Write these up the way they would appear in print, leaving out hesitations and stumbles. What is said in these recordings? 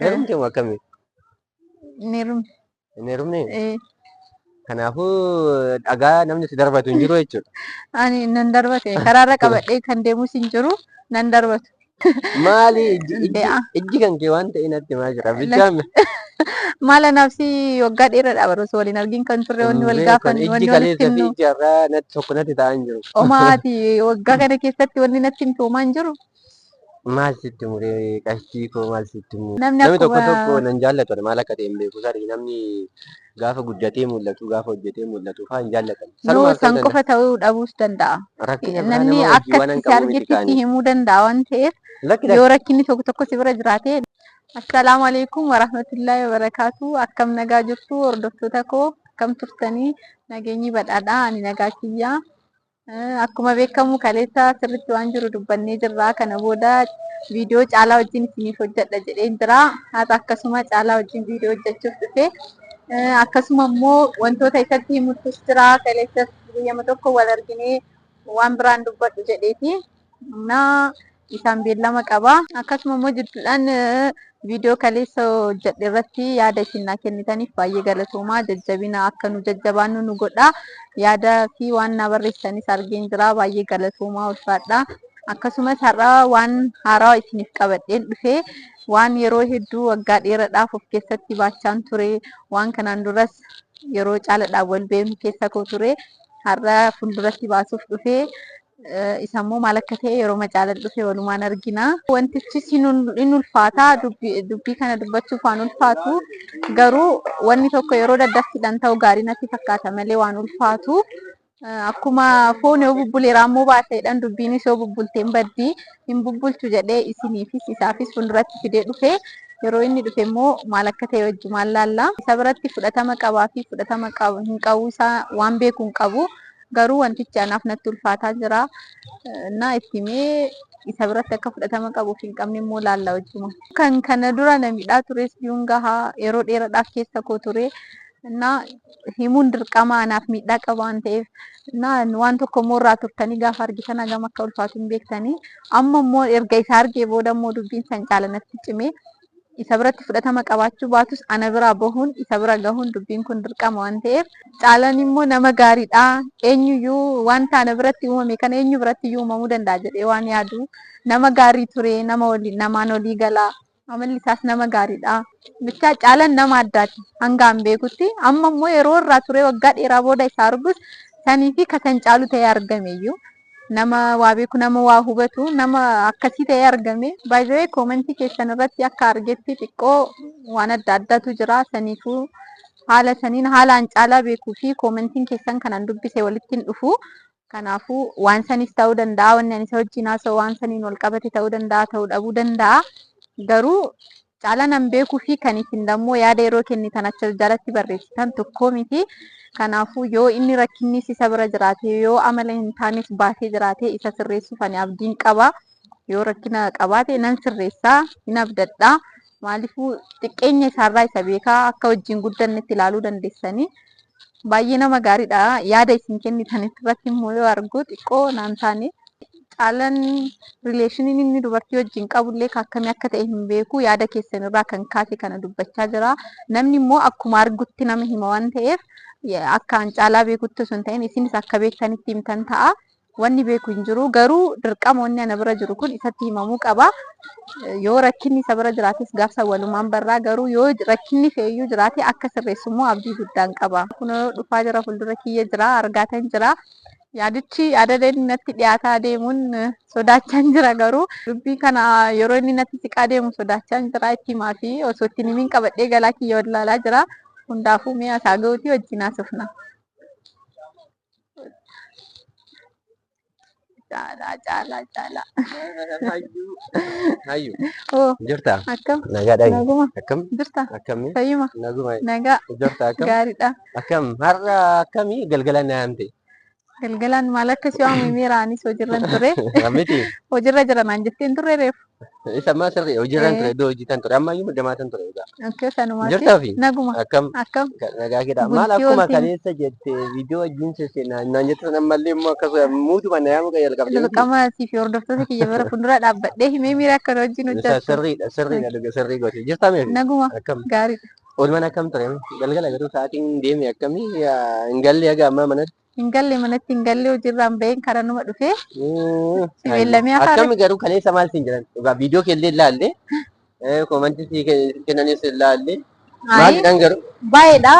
Heerumte moo akkamii? Hin heerumne. Hin heerumne? Ee. Kanaafuu dhagaa namni si darbatu hin jiru jechuudha. Ani nan darbate karaarra qabadhee kan deemus hin jiru nan darbatu. Maali ijji ijji De'a. ijji kan kee waan ta'e natti himaa jira. Bichaan Maal anaaf si waggaa dheeraadha bara osoo waliin argin kan turre wanni wal hin beekan gaafannu ijji wanni walitti kaleessa fi himnu ijji har'aa natti tokko natti ta'aa hin jiru. omaati waggaa kana keessatti wanni natti himtu homaa hin jiru. Maal sitti muree qashtii koo maal sitti muree. Namni Namni tokko akkuma tokko nan jaallatu ani maal akka ta'e hin beeku sari namni gaafa guddatee mul'atu gaafa hojjetee mul'atu fa'aa hin jaallatan. noo Sanumaaf ta'uu san danda'a. qofa ta'uu dhabuus danda'a. Rakkina biraa Namni nama wajjin akka waan hin itti si qabu miti argetti si kaani. himuu danda'a waan ta'eef Lakki yoo lakki. rakkinni tokko tokko si bira jiraate. Assalaamu alaikum warahmatullaahi wabarakaatu. Akkam nagaa jirtu hordoftoota koo akkam turtanii nageenyi badhaadhaa ani nagaa kiyyaa. Akkuma beekamu kaleessa sirriitti waan jiru dubbannee jirra. Kana booda viidiyoo Caalaa wajjin isiniif hojjedha jedheen jira. Har'a akkasuma Caalaa wajjin viidiyoo hojjechuuf dhufe. Akkasuma immoo wantoota isatti himutus jira. Kaleessas guyyama tokko wal arginee waan biraan dubbadhu jedheeti. Na isaan beellama qaba. Akkasuma immoo jidduudhaan viidiyoo kaleessa hojjedhe irratti yaada isin naa kennitaniif baay'ee galatoomaa. Jajjabina akka nu jajjabaannu nu godha. Yaada fi waan naa barreessanis argeen jira. Baay'ee galatoomaa ulfaadha. Akkasumas har'a waan haarawaa isiniif qabadheen dhufe waan yeroo hedduu waggaa dheeraadhaaf of keessatti baachaan ture. Waan kanaan duras yeroo caaladhaan wal beeknu keessa koo ture. Har'a fuulduratti baasuuf dhufe. Isa immoo maal akka ta'e yeroo macaalan dhufe walumaan argina. Wantichis hin ulfaata dubbii kana dubbachuuf waan ulfaatu garuu wanni tokko yeroo daddaffiidhaan ta'u gaarii natti fakkaata malee waan ulfaatu. Akkuma foon yoo bubbule raammoo baaseedhaan dubbiinis yoo bubbulte hin baddi hin bubbulchu jedhee isiniifis isaafis fuulduratti fidee dhufe. Yeroo inni dhufe immoo maal akka ta'e wajjumaan laalla. Isa biratti fudhatama qabaa fi fudhatama hin qabu isaa waan beeku hin qabu. Garuu wantichi anaaf natti ulfaataa jira. Na itti himee isa biratti akka fudhatama qabuuf hin qabne immoo laalla wajjuma. Kan kana dura na miidhaa tures biyuun gahaa yeroo dheeraadhaaf keessa koo ture. Na himuun dirqama anaaf miidhaa qaba waan ta'eef. Na waan tokko immoo irraa turtanii gaafa argitan hagam akka ulfaatu hin beektanii. Amma immoo erga isa argee booda immoo dubbiin san caala natti cime. Isa biratti fudhatama qabaachuu baatus ana biraa bahuun isa bira gahuun dubbiin kun dirqama waan ta'eef Caalaan immoo nama gaariidha. Eenyuyyuu wanta ana biratti uumame kana eenyu biratti iyyuu uumamuu danda'a jedhee waan yaadu nama gaarii ture nama waliin namaan olii gala amalli isaas nama gaariidha. Bichaa Caalaan nama addaati hanga an beekutti amma immoo yeroo irraa ture waggaa dheeraa booda isa argus sanii fi kasan caalu ta'ee argame iyyuu. Nama waa beeku, nama waa hubatu, nama akkasii ta'ee argame. By the way, koomentii keessan irratti akka argetti xiqqoo waan adda addaatu jira. Saniifuu haala saniin haalaan caalaa beekuu fi koomentiin keessan kanan dubbise walitti hin dhufu. Kanaafuu waan sanis ta'uu danda'a, wanni ani isa wajjin haasa'u waan saniin wal qabate ta'uu danda'a, ta'uu dhabuu danda'a. Garuu Caalaan an beekuu fi kan isin dammoo yaada yeroo kennitan achi jalatti barreessitan tokkoo miti. Kanaafuu yoo inni rakkinnis isa bira jiraate yoo amala hin taanes baatee jiraate isa sirreessuuf ani abdiin qaba. Yoo rakkina qabaate nan sirreessa hin abdadha. Maaliifuu xiqqeenya isaarraa isa beekaa akka wajjin guddannetti ilaaluu dandeessanii. Baay'ee nama gaariidha. Yaada isin kennitan irratti immoo yoo argu xiqqoo naan taane. Caalaan rileeshiniin inni dubartii wajjin qabullee akkamii akka ta'e hin beeku. Yaada keessan irraa kan kaase kana dubbachaa jira. Namni immoo akkuma argutti nama hima waan ta'eef akka an caalaa beekutti osoo hin ta'in isinis akka beektanitti himtan ta'a. Wanni beeku hin jiru. Garuu dirqama wanni ana bira jiru kun isatti himamuu qaba. Yoo rakkinni isa bira jiraates gaafsa walumaan barraa garuu yoo rakkinni fe'eyyuu jiraate akka sirreessu immoo abdii guddaan qaba. Kunoo dhufaa jira fuuldura kiyya jira argaatan jira. Yaadichi yaada inni natti dhiyaataa deemuun sodaachaan jira garuu dubbii kana yeroo inni natti siqaa deemu sodaachaan jira itti himaa fi osoo ittiin himiin qabadhee galaa kiyya wallaalaa jira. Hundaafuu mee asaa ga'uutii wajjin haasofna. Caalaa caalaa caalaa. Hayyuu. Hayyuu. Oo Jirta? akkam Nagaadha. naguma Akkam? jirta Akkamii? fayyuma Naguma. nagaa Jirta akkam? gaariidha. Akkam? Har'a akkamii galgala na yaamte? Galgalaan maal akka si waamu himeera, anis hojiirran ture. Miti. Hojiirra jira naan jetteen turre reefu. Isa ammaa sirrii hojiirran ture, Eh. iddoo hojiitan ture, ammayyuu muddamaatan ture egaa. Okay, sanumaati. Jirtaa fi Naguma. akkam? Akkam? Nagaa keedha. Maal Bultii akkuma ooltiin. kaleessa jette viidiyoo wajjin sesseenaa naan jette sana ammallee immoo akkasuma muutuma na yaamuu kan jalqabde miti. Dirqama siif hordoftoota kiyya bara fuuldura dhaabbadhee himee miira akka wajjin Isa hojjettu. sirriidha, sirriidha, dhuga sirrii goote. Jirtaa meefi? Naguma. Akkam? Gaariidha. Oolmaan akkam ture? Galgala garuu sa'aatiin deeme akkamii hin galle haga ammaa manatti? Hin galle manatti, hin galle, hojiirraan baheen karaa numa dhufee. Si beellamee afaan. Akkami garuu kaleessa maal siin jedhan? Dhugaa viidiyoo keellee ilaalle, koomantii sii kennanis ilaalle. Maal jedhan garuu? Baay'eedha.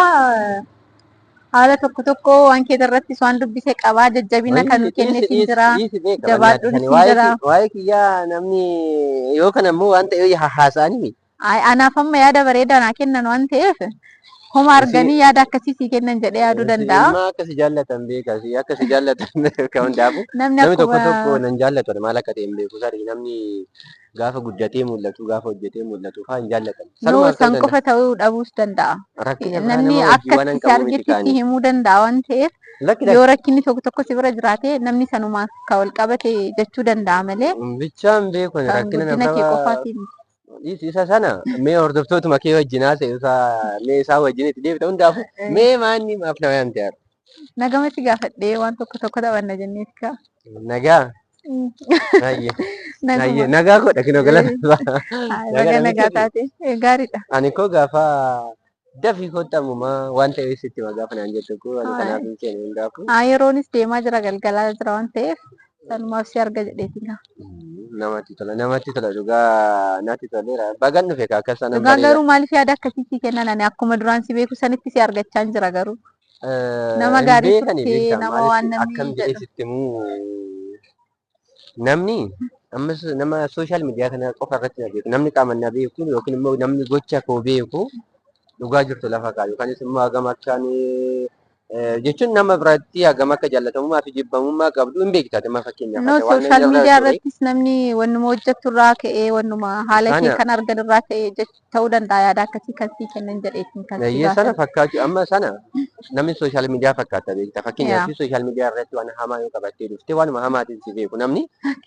Haala tokko tokko waan kee irrattis waan dubbise qabaa, jajjabina kan nu kennes hin jira. Jabaadhuun hin jira. Waa'ee kiyyaa namni yoo kana immoo waan ta'e haasa'anii. Ay, anaaf amma yaada bareedaa naa kennan waan ta'eef, homa arganii yaada akkasii sii kennan jedhee yaaduu danda'a. Amma akka si jaallatan beeka, si akka si jaallatan beeka hundaafuu. Namni Namni tokko akkuma tokko nan jaallatu, maal akka ta'e hin beeku. Sari namni gaafa guddatee mul'atu, gaafa hojjetee mul'atu fa'aa hin jaallatan. Noo Sanumaaf ta'uu san danda'a. qofa ta'uu dhabuus danda'a. Rakkina biraa Namni nama wajjin akka waan hin itti si qabu miti argetti si kaanii. himuu danda'a waan ta'eef, Lakki yoo rakkinni tokko tokko si bira jiraate namni sanumaan kan wal qabate jechuu danda'a malee Bichaan beeku ani kan rakkina guddina kee nama qofaatiin. Dhiisi isa sana, mee hordoftootuma kee wajjin haasa'e, isa mee isaa wajjin itti deebita hundaafuu, mee maanni maaf nama yaamte yaadu? Nagamatti gaafadhee waan tokko tokko taphanna jenneeti kaa. Nagaa. Hayyee. Hayyee Naguma. Nagaa godha kinoo galata. Ay, baga nagaa taate. Gaariidha. Ani koo gaafa dafii kottamuma waan ta'eef sitti hima gaafa naan jettu koo ani kanaaf hin seene hundaafuu. Haa, yeroonis deemaa jira, galgalaa jira waan ta'eef sanumaaf si arga jedheeti gaa. Namatti tola, namatti tola, dhugaa natti toleera. Bagan dhufe kaa akkas sanan Dhugaa bareeda. garuu maaliif yaada akkasii sii kennan? Ani akkuma duraan si beeku sanitti si argachaa hin jira garuu. Nama Hin gaarii beekani turte, beektaa nama maaliif waan namni akkam jedhee jedhu. sitti himuu, namni ammas nama social media kana qofa irratti na beeku, namni qaamaan na beeku yookiin immoo namni gocha koo beeku dhugaa jirtu lafa kaa'u yookaanis immoo hagam akka ani jechuun nama biratti hagam akka jaallatamummaa fi jibbamummaa qabdu hin beekta amma fakkeenyaaf No, ati waan social irra media ture irrattis namni wannuma hojjettu irraa ka'ee, wannuma haala kee sana kan argan irraa ka'ee ta'uu danda'a yaada akkasii kan sii kennan jedheetiin kan si Eeyyee, sana gaafadhe. fakkaachuu amma sana namni social media fakkaata beekta. Fakkeenyaaf Yaa. social media irratti waan hamaa yoo qabattee dhufte waanuma hamaatiin si beeku namni,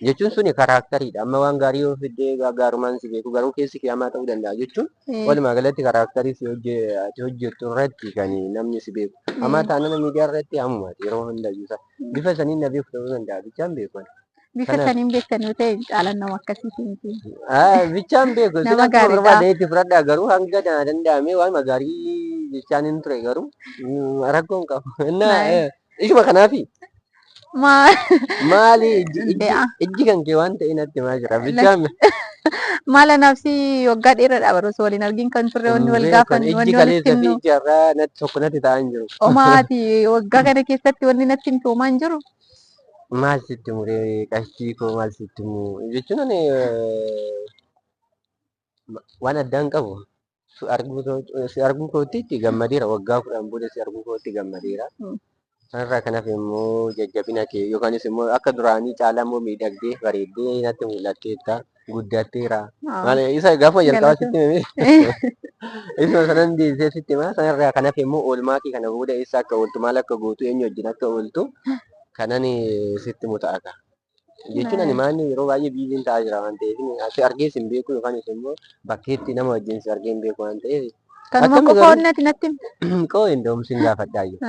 jechuun suni characteriidha. Amma waan gaarii yoo fiddee gaarumaan si beeku, garuu keessi kee hamaa ta'uu danda'a jechuun walumaa galatti characterii si ati hojjettu irratti kan namni si beeku. Hamaa taanaan miidiyaa irratti hamumaati yeroo hundayyuu isa. Bifa saniin na beeku ta'uu danda'a, bichaan beeku ani. Bifa Kanaaf saniin beektan yoo ta'e caalan nama akkasiiti miti. Bichaan beeku. Isin Nama akkuma gaariidha. barbaade itti fudhadhaa, garuu hanga na danda'ame waan gaarii jechaan hin ture, garuu rakkoo hin qabu. Innaa Naay. Ishuma kanaafi Maal? maali ijji ijji Be'a. ijji kan kee waan ta'e natti himaa jira. Bichaan Maal, anaaf si waggaa dheeraadha baruu osoo waliin argin kan turre, wanni wal beekan gaafannu, ijji wanni walitti kaleessa fi himnu. ijji har'aa natti tokko natti ta'aa hin jiru. Homaati waggaa kana keessatti wanni natti himtu homaa hin jiru. Maal sitti muree qashtii koo, maal sitti himu jechuun, ani waan addaa hin qabu. Si arguu kootti itti gammadeera, waggaa 10 booda si arguu kootti gammadeera. Sanarraa kan hafe immoo jajjabina kee yookaanis immoo akka duraanii caalaa immoo miidhagdee bareeddee natti mul'atteetta, guddatteera. Maal isa gaafa jalqabaa sitti hime isuma sanan deebisee sitti hima. Sanarraa kan hafe immoo oolmaa kee kana booda eessa akka ooltu, maal akka gootu, eenyu wajjin akka ooltu kanan sitti muta'a. Jechuun ani maanni yeroo baay'ee busyn ta'aa jira waan ta'eef si argees hin beeku yookaanis immoo bakkeetti nama wajjin si argee hin beeku waan ta'eef. Kanuma Akkami qofa garuu? wanni ati natti himte. Qoo hin da'umsin gaafadhaayyuu.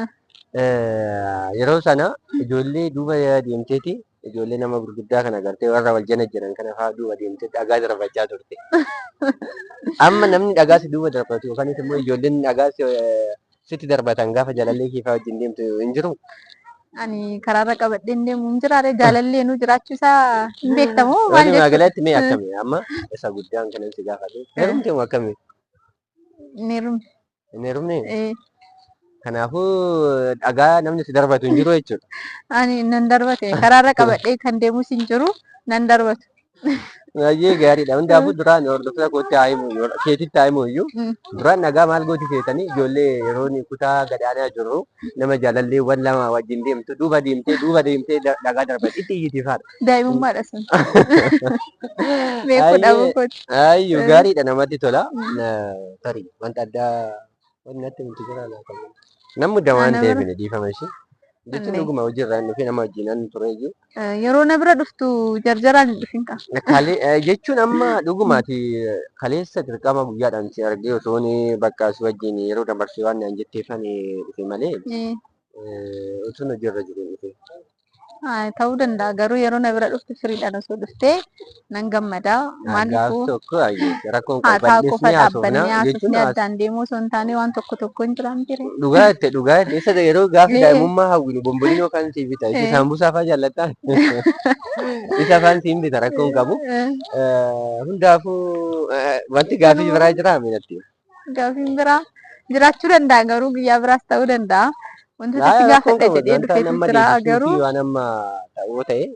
Yeroo sana ijoollee duuba deemteeti, ijoollee nama gurguddaa kana gartee warra wal jala jiran kana fa'aa duuba deemtee dhagaa darbachaa turte. Amma namni dhagaa si duuba darbatu yookaanis immoo ijoolleen dhagaa sitti darbatan gaafa jaalallee kee fa'aa wajjin deemtu hin jiru. Ani karaarra qabadheen deemu hin jiraare, jaalallee nu jiraachuu isaa hin beektamu maal Walumaa jechuudha. galatti mee akkami amma isa guddaan kanan si gaafate, heerumte moo akkami? Hin heerumne. Hin heerumne? Eh. Kanaafuu dhagaa namni si darbatu hin jiru jechuudha. Ani nan darbate, karaarra qabadhee kan deemus hin jiru, nan darbatu. Baay'ee gaariidha. Hundaafuu duraan hordoftoota kootti haa himu, keetitti haa himu iyyuu. Duraan dhagaa maal gooti seetanii, ijoollee yeroo inni kutaa gadaanaa jirru nama jaalalleewwan lama wajjin deemtu duuba deemtee duuba deemtee dhagaa darbatti itti iyyiti faadha. Daa'imummaadha sun. Beekuu dhabuu kooti. Ayyuu gaariidha, namatti tola. Tarii wanta addaa wanni natti himtu jira laata? Namni mudda waan Ana ta'eef bira dhiifama ishee. Jechuun Annee. dhuguma hojiirraa hin dhufin nama wajjin an ture iyyuu. Yeroo na bira dhuftu jarjaraan hin dhufin kaa. Jechuun amma dhugumaati kaleessa dirqama guyyaadhaan si argee osoo inni bakka si wajjin yeroo dabarsee waan naan jetteefan dhufe malee utuun hojiirra jiru hin dhufe. Ta'uu danda'a garuu yeroo na bira dhuftu firiidhaan osoo dhuftee nan gammada. Gaaf Maaliifuu tokko rakkoon qabu haasaa qofa bal'isnee haasofna dhaabbannee jechuun haasofnee addaan deemuu osoo hin taane waan tokko tokko hin jiraan jire. Dhugaa jette, dhugaa jette. Isa yeroo gaafa daa'imummaa hawwinu bomboliinoo kan siif bita. Isa saambusaa fa'aa jaallattaa? Isa afaan siin bita rakkoon qabu. Hundaafuu wanti gaafii biraa jiraa minatti? Gaafiin biraa jiraachuu danda'a garuu guyyaa biraas ta'uu danda'a. Wantoota si Rakkoon gaafadha qabu jedhee wanta dhufeetu nama jira deebisuu fi garuu waan amma ta'uu ta'e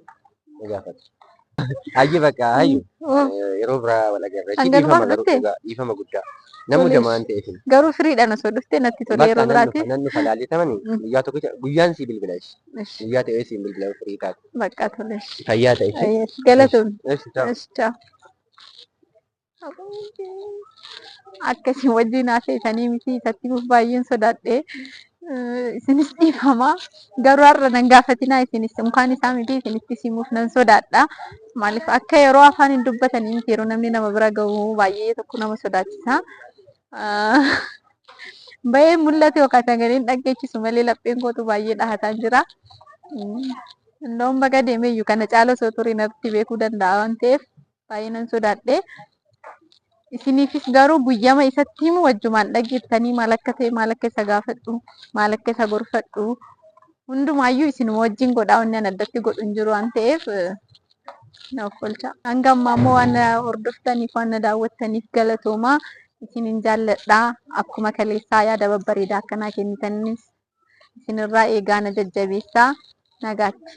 ni gaafata. Hayyi bakka hayyu yeroo biraa wal agarra. Ishii Hanganumaaf dhiifama garuu dhufte? dhugaa dhiifama guddaa. Nama Toleesh. hojama waan ta'eef. Garuu firiidhaan osoo dhuftee natti tole Bakka yeroo nan dhufa biraatiif. nan dhufa laallitamani guyyaa tokkicha guyyaan sii bilbila ishii. Ishi. Guyyaa ta'ee siin bilbila firii taate. Bakka toleesh. Fayyaa ta'e ishii. Galatoomi. Ishi ta'u. Ishi ciao. Akkasii wajjin haasa'isanii miti isatti himuuf baay'een sodaadhe. Isinis dhiifama. Garuu har'a nan gaafatinaa isinis mukaan isaa miti isinitti himuuf nan sodaadha. Maaliif akka yeroo afaan hin dubbatanii miti yeroo namni nama bira gahu baay'ee tokko nama sodaachisa. Bahee mul'ate yookaan sagaleen dhaggeechisu malee lapheen kootu baay'ee dhahataa jira. Indoon baga deemeyyuu kana caala osoo ture natti beekuu danda'a waan ta'eef baay'ee nan sodaadhe. Isiniifis garuu guyyama isatti himu wajjumaan dhageettanii maal akka ta'e maal akka isa gaafadhu maal akka isa gorfadhu hundumaayyuu isinuma wajjin godhaa wanni an addatti godhu hin jiru waan ta'eef na offolcha. Hanga ammaa immoo waan na hordoftaniif waan na daawwattaniif galatoomaa isinin jaalladha. Akkuma kaleessaa yaada babbareedaa akkanaa kennitanis isinirraa eegaa na jajjabeessaa nagaatti.